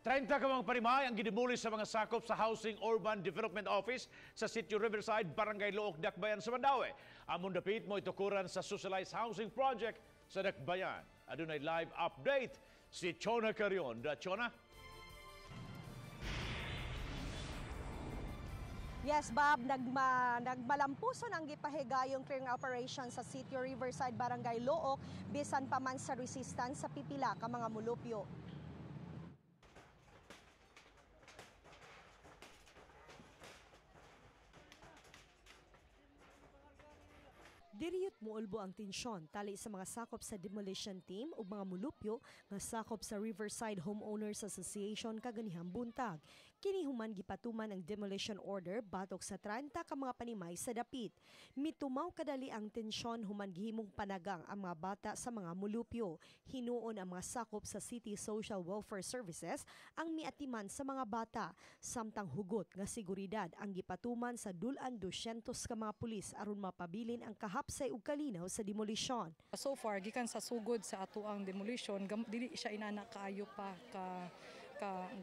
30 ka mga panimay ang gidemoli sa mga sakop sa Housing Urban Development Office sa Sitio Riverside, Barangay Looc, Dakbayan sa Mandaue. Among dapit mo itukuran sa Socialized Housing Project sa Dakbayan. Adunay live update si Chona Carion. Da Chona? Yes, Bob, nagmalampuson ang gipahigayong clearing operation sa Sitio Riverside, Barangay Looc, bisan pa man sa resistance sa pipila ka mga mulupyo. Diriyot muulbo ang tensyon tali sa mga sakop sa demolition team ug mga mulupyo nga sakop sa Riverside Homeowners Association kaganihang buntag. Kini human gipatuman ang demolition order batok sa 30 ka mga panimay sa dapit. Mitumaw kadali ang tensyon human gihimong panagang ang mga bata sa mga mulupyo. Hinuon ang mga sakop sa City Social Welfare Services ang miatiman sa mga bata. Samtang hugot nga seguridad ang gipatuman sa dulan 200 ka mga pulis aron mapabilin ang kahapsay ug kalinaw sa demolisyon. So far, gikan sa sugod sa atuang demolition, dili siya inana kaayo pa ka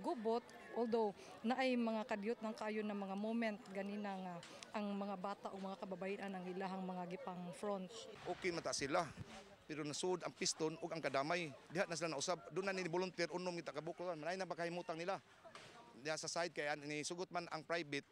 gubot, although naay mga kadyot ng kaayo ng mga moment ganina nga ang mga bata o mga kababayan ang ilahang mga gipang front. Okay mata sila, pero nasud ang piston ug ang kadamay. Diha na sila nausab, doon na ni volunteer unom kita kabuklan, manay na bakahimutang nila. Diha sa side kay ni sugot man ang private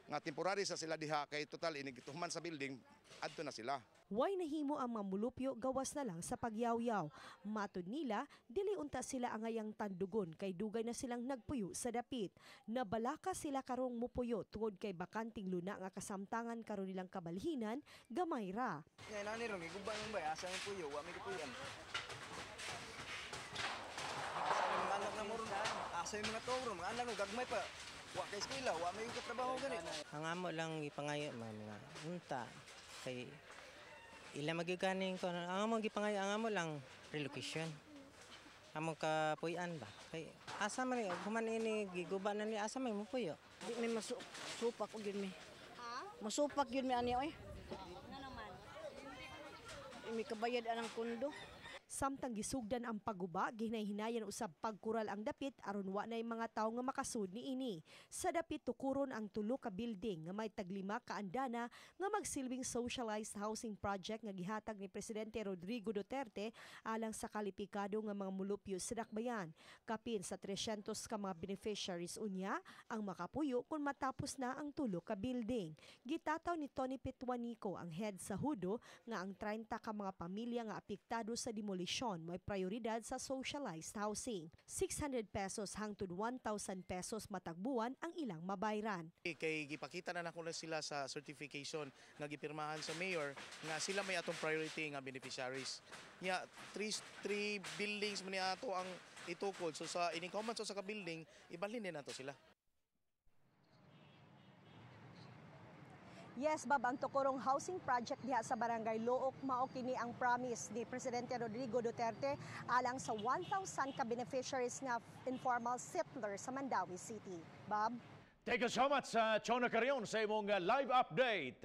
nga temporary sa sila diha kay total inigituman sa building adto na sila. Way nahimo ang mga mulupyo gawas na lang sa pagyawyaw. Matud nila, dili unta sila angayang tandugon kay dugay na silang nagpuyo sa dapit. Nabalaka sila karong mupuyo tungod kay bakanting luna nga kasamtangan karon nilang kabalhinan, gamay ra. Ngay nani ron giguba man bay asa ang puyo, wa may kapuyan. Asa yung mga anak na mo ron, asa yung mga tao ron, mga anak no gagmay pa. Wa kay eskwela, wa may katrabaho gani. Ang amo lang ipangayo man nga unta kay ila magyuganing ko ang amo gipangayo ang amo lang relocation. Amo kapuy-an ba kay asa man human ini giguba na ni asa may mupuyo. Di may masupak og yun mi. Ha? Masupak yun mi ani oy. Ngano man? Mi kabayad anang kundo. Samtang gisugdan ang pagguba, gihinay-hinayan usab pagkural ang dapit aron wa nay mga tawo nga makasud niini. Sa dapit tukuron ang tulo ka building nga may taglima ka andana nga magsilbing socialized housing project nga gihatag ni Presidente Rodrigo Duterte alang sa kalipikado nga mga mulupyo sa Dakbayan. Kapin sa 300 ka mga beneficiaries unya ang makapuyo kung matapos na ang tulo ka building. Gitataw ni Tony Petuanico ang head sa Hudo nga ang 30 ka mga pamilya nga apektado sa demolisyon may prioridad sa socialized housing. 600 pesos hangtod 1,000 pesos matagbuan ang ilang mabayran. Kay gipakita na nako na sila sa certification nga gipirmahan sa mayor nga sila may atong priority nga beneficiaries. Nya three buildings man ni ato ang itukod. So sa ining-common sa ka building ibalhin din nato sila. Yes, Bob, ang tukurong housing project diha sa Barangay Looc mao kini ang promise ni Presidente Rodrigo Duterte alang sa 1,000 ka beneficiaries nga informal settler sa Mandaue City. Bob? Thank you so much, Chona Carion, sa imong live update.